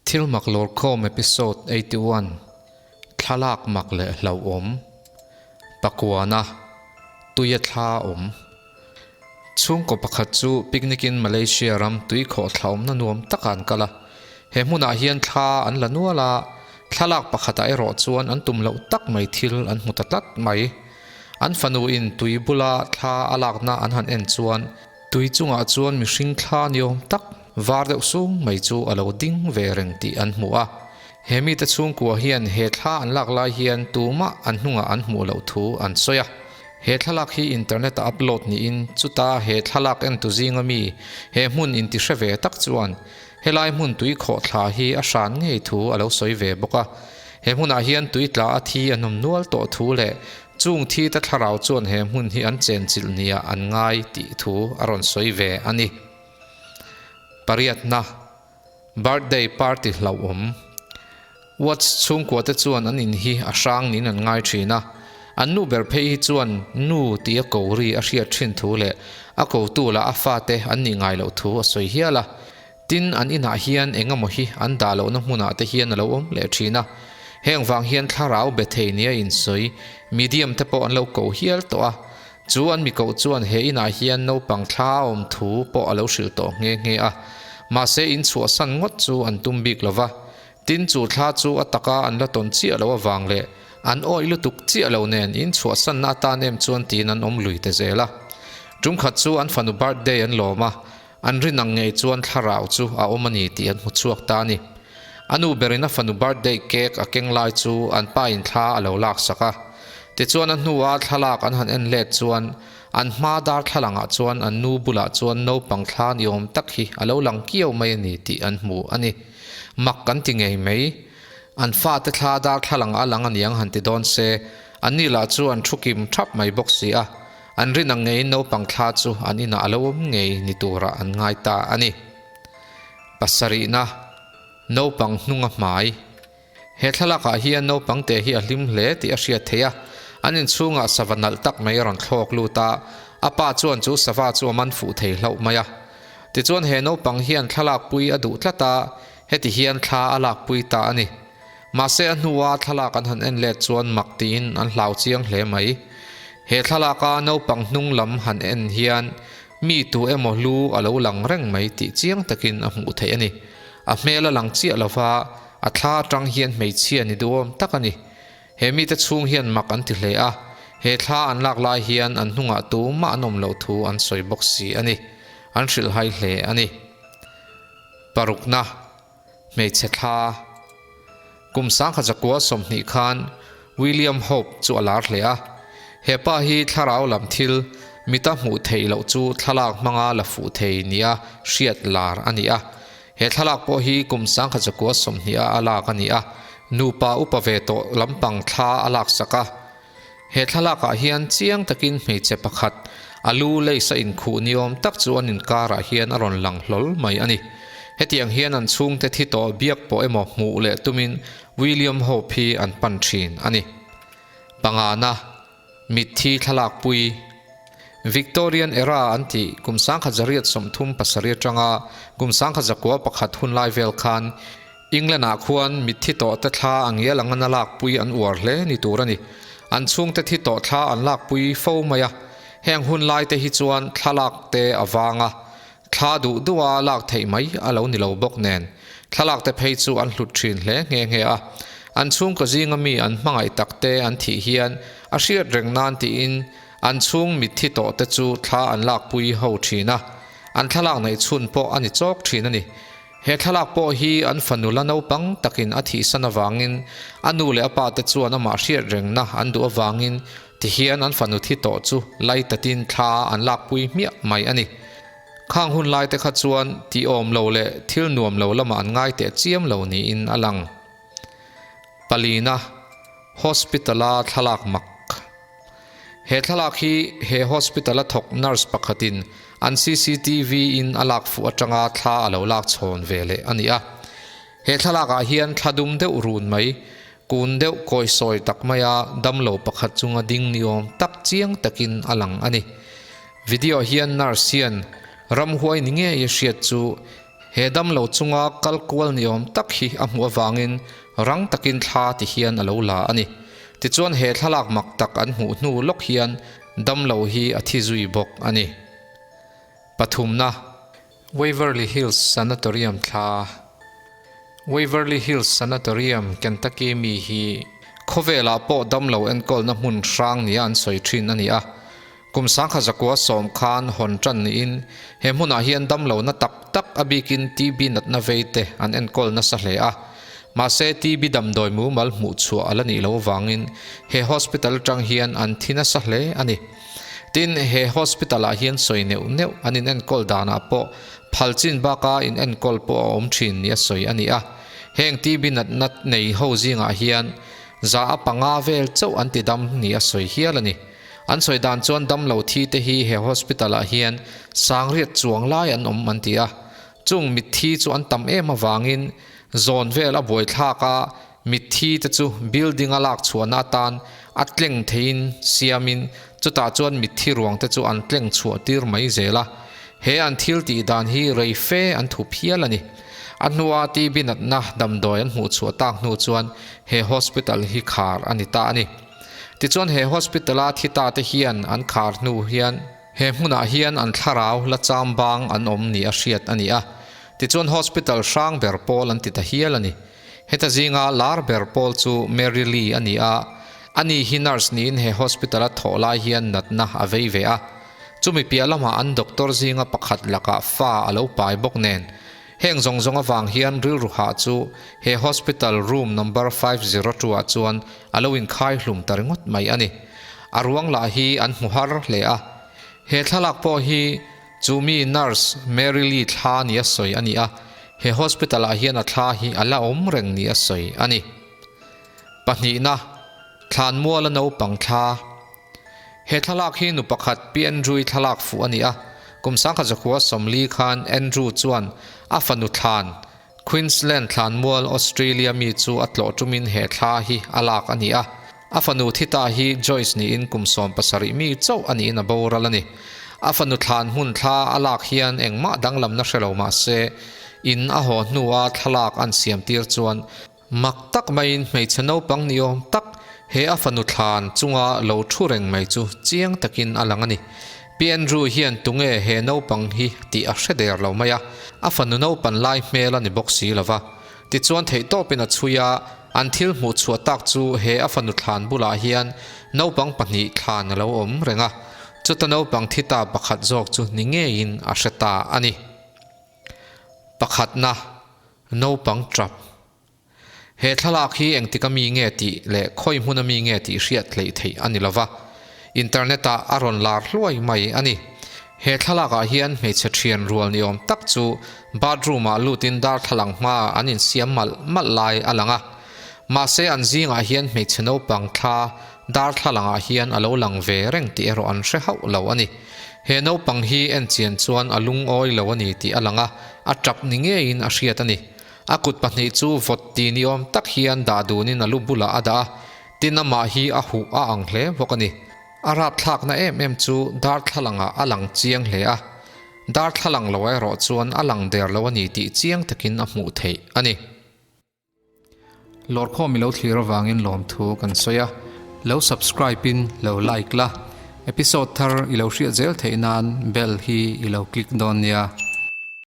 Thil mak lawrkhawm Episode 81, Thlalak mak leh hlauhawm, Pakuana, Tuia thla awm. Chhungkaw pakhat chu picnic in Malaysia ram tui khawhthla awmna nuam takah an kal a. He hmunah hian thla an la nual a, thlalak pakhatah erawh chuan an tum loh tak mai thil an hmu ta tlat mai. An fanu in tui bula thla a lakna an han en chuan tui chungah chuan mihring thla ni awm tak, Var deuh sung mai chu a lo ding ve reng tih an hmu a. He mite chhungkua hian he thla an lak lai hian tumah an hnungah an hmuh loh thu an sawi a. He thlalak hi internet-a upload niin chuta he thlalak entu zinga mi he hmun inti hre ve tak chuan helai hmun tui khawh thla hi a hran ngei thu a lo sawi ve bawk a. He hmunah hian tui tla a thi an awm nual tawh thu leh chung thi te thlarau chuan he hmun hi an chenchilh nia an ngai tih thu a rawn sawi ve a ni. Pariatna, Birthday party hlauhawm. Watts chhungkua te chuan an in hi a hrang niin an ngai thin a, an nu ber phei hi chuan nu tih a ko ri a hriat thin thu leh a kotu lah a fate an nih ngai loh thu a sawi hial a. Tin, an inah hian eng emaw hi an dah lohna hmunah te hian a lo awm leh thin a. Heng vang hian thlarau be thei nia insawi medium te pawh an lo ko hial tawh a. Chu an mi koh chuan he inah hian naupang thla a awm thu pawh a lo hrilh tawh nghe nghe a, mahse in chhuahsan ngawt chu an tum bik lo va. Tin, chu thla chu a taka an la tawn chiah lo avang leh an awih lutuk chiah lo nen in chhuahsanna atan em chuan tiin an awm lui ta zel a. Tum khat chu an fanu birthday an lawm a, an rin ang ngei chuan thlarau chu a awm a ni tih an hmu chhuak ta a ni. A nu berin a fanu birthday cake a keng lai chu an pa in thla a lo laksak a. Tichuan a hnua thlalak an han en let chuan an hma darthlalangah chuan an nu bulah chuan naupang thla ni awm tak hi a lo lang kiau mai a ni tih an hmu a ni. Mak kan ti ngei mai. An fate thla darthlalang a lang aniang han ti dawn se, anni lah chu an thu kim thap mai bawk si a. An rin ang ngeiin naupang thla chu an inah a lo awm ngei ni turah an ngai ta a ni. Pasarihna, Naupang hnunga hmai. He thlalakah hian naupang te hi a hlim hle tih a hriat theih a, an inchhungah sava nalh tak mai a rawn thlawk lut a, a pa chuan chu sava chu a man fuh thei hlauh mai a. Tichuan he naupang hian thlalakpui a duh tlat a, heti hian thla a lakpui ta a ni. Mahse a hnua thlalak an han en let chuan mak tiin an hlau chiang hle mai. He thlalaka naupang hnung lam han en hian mi tu emaw lu a lo lang reng mai tih chiang takin a hmuh theih a ni. A hmel a lang chiah lova, a thla atang hian hmeichhia ni duhawm tak a ni. He mite chhung hian mak an ti hle a, he thla an lak lai hian an hnungah tumah an awm loh thu an sawi bawk si a ni. An hrilhhai hle a ni. Parukna, Hmeichhe thla. Kum sangkhat zakua 20 khan William Hope chu a lar hle a. He pa hi thlarau lam thil mita hmuh theih loh chu thlalak hmanga la fuh thei nia hriat lar a ni a. He thlalak pawh hi kum sangkhat zakua 20 a a lak a ni a, nupa upa ve tawh lampang thla a laksak a. He thlalakah hian chiang takin hmeichhe pakhat a lu lace a inkhuh ni awm tak chu an inkarah hian a rawn lang hlawl mai a ni. Hetiang hian an chhungte thi tawh biak pawh emaw hmuh leh tumin William Hope hi an pan thin a ni. Pangana, Mitthi thlalakpui, Victorian Era an tih kum 1937 atanga kum 1901 hunlai vel khan England-ah khuan mitthi tawhte thla a ngial anga na lakpui an uar hle ni tur a ni. An chhungte thi tawh thla an lakpui fo mai a, heng hun laite hi chuan thlalak te a vang a, thla duh duha lak theih mai a lo ni lo bawk nen, thlalak te phei chu an hlut thin hle nghe nghe a. An chhungkaw zinga mi an hmangaih takte an thih hian a hriat reng nan tiin an chhung mitthi tawhte chu thla an lakpui ho thin a, an thlalak neih chhun pawh a ni chawk thin a ni. He thlalak pawh hi an fanu la naupang takin a thihsan avangin a nu leh a pa te chuan amah hriat rengna an duh avangin tihian an fanu thi tawh chu lai tatin thla an lakpui hmiah mai a ni. Khang hun lai te kha chuan tihawm lo leh thil nuam lo lamah an ngai teh chiam lo niin a lang. Palina, Hospital-a thlalak mak. He thlalak hi he hospital a thawk nurse pakhatin an cctv in a lak fuh atanga thla a lo lak chhawn ve leh a ni a. He thlalak ah hian thla dum deuh run mai, kun deuh kawi sawi tak maia damlo pakhat chunga ding ni awm tak chiang takin a lang a ni. Video hian nurse hian ramhuai ni ngei a hriat chu. He damlo chunga kal kual ni awm tak hi a hmuh avangin rang takin thla ti hian a lo la a ni. Tichuan he thlalak mak tak an hmuh hnu lawk hian damlo hi a thi zui bawk a ni. Pathumna, Waverly Hills Sanatorium thla Waverly Hills Sanatorium, Kentucky mi hi khawvelah pawh damlo enkawlna hmun hrang nia an sawi thin a ni a. Kum sangkhat zakua sawm khan hawn tan niin he hmunah hian damlo na tak tak a bikin TB natna vei te an enkawl nasa hle a. Mahse TB damdawi mumal hmuh chhuah a la nih loh avangin he hospital atang hian an thi nasa hle a ni. Tin, he hospital ah hian sawi neuh neuh an in enkawl danah pawh phal chin baka in enkawl pawh a awm thin ni a sawi a ni a. Heng TB natna nei ho zingah hian za a panga vel chauh an ti dam ni a sawi hial a ni. An sawi dan chuan damlo thi te hi he hospital ah hian sangriat chuang lai an awm an ti a. Chung mitthi chu an tam em avangin zawn vel a buaithlak a, mitthi te chu building a lak chhuahna atan a tleng theiin siamin chutah chuan mitthi ruang te chu an tleng chhuah tir mai zel a. He an thil tih dan hi rei fe an thup hial a ni. A hnua TB natna damdawi an hmuh chhuah tak hnu chuan he hospital hi khar a ni ta a ni. Tichuan he hospital a thi ta te hian an khar hnu hian, He hmunah hian an thlarau la cham bang an awm ni a hriat a ni a, tichuan hospital hrang ber pawl an ti ta hial a ni. Heta zinga lar ber pawl chu Mary Lee a ni a, ani hi nurse niin he hospital a thawh lai hian natna a vei ve a. Chumi piah lamah an doctor zinga pakhat lakah fa a lo pai bawk nen. Heng zawng zawng avang hian rilru hah chu he hospital room number 502 ah chuan a lo inkhai hlum ta ringawt mai a ni. A ruang lah hi an hmu har hle a. He thlalak pawh hi chu mi nurse Mary Lee thla nia sawi a ni a, he hospital ah hian a thla hi a la awm reng nia sawi a ni. Pahnihna, Thlanmuala naupang thla. He thlalak hi nu pakhat Pi Andrew-i thlalak fuh a ni a, kum sangkhat zakhua 40 khan Andrew chuan a fanu thlan Queensland thlanmual Australia mi chu a tlawh tumin he thla hi a lak a ni a. A fanu thi ta hi Joyce niin kum 17 mi chauh a niin a boral a ni. A fanu thlan hmun thla a lak hian engmah danglamna hre lo mah se, in a haw hnua thlalak an siam tir chuan Mak tak maiin hmeichhe naupang ni awm tak he a fanu thlan chunga lo thu reng mai chu chiang takin a lang a ni. Pi Andrew hian tunge he naupang hi tih a hre der lo mai a, a fanu naupan lai hmel a ni bawk si lo va. Tichuan theihtawpin a chhui a, an thil hmuh chhuah tak chu he a fanu thlan bulah hian naupang pahnih thlan a lo awm reng a, chuta naupang thi ta pakhat zawk chu ni ngeiin a hre ta a ni. Pakhatna. Naupang tap. He thlalak hi engtik a mi nge tih leh khawi hmun a mi nge tih hriat hleih theih a ni lova, internet ah a rawn lar hluai mai a ni. He thlalak ah hian hmeichhe thian rual ni awm tak chu bathroom ah lutin darthlalang hma an insiam malh malh lai a lang a. Mahse an zingah hian hmeichhe naupang thla darthlalang ah hian a lo lang ve reng tih erawh an hre hauh lo a ni. He naupang hi en chian chuan a lungawi lo a ni tih a lang a, a tap ni ngeiin a hriat a ni. A kut pahnih chu vawt ti ni awm tak hian dah dunin a lu bulah a dah a, tin amah hi a huh a ang hle bawk a ni. A rapthlakna em em chu darthlalangah a lang chiang hle a, darthlalang lo erawh chuan a lang der lo a ni tih chiang takin a hmuh theih a ni. Lawrkhawm i lo thlir avangin lawmthu kan sawi a, lo subscribe in lo like la, episode thar i lo hriat zel theih nan bell hi i lo click dawn nia.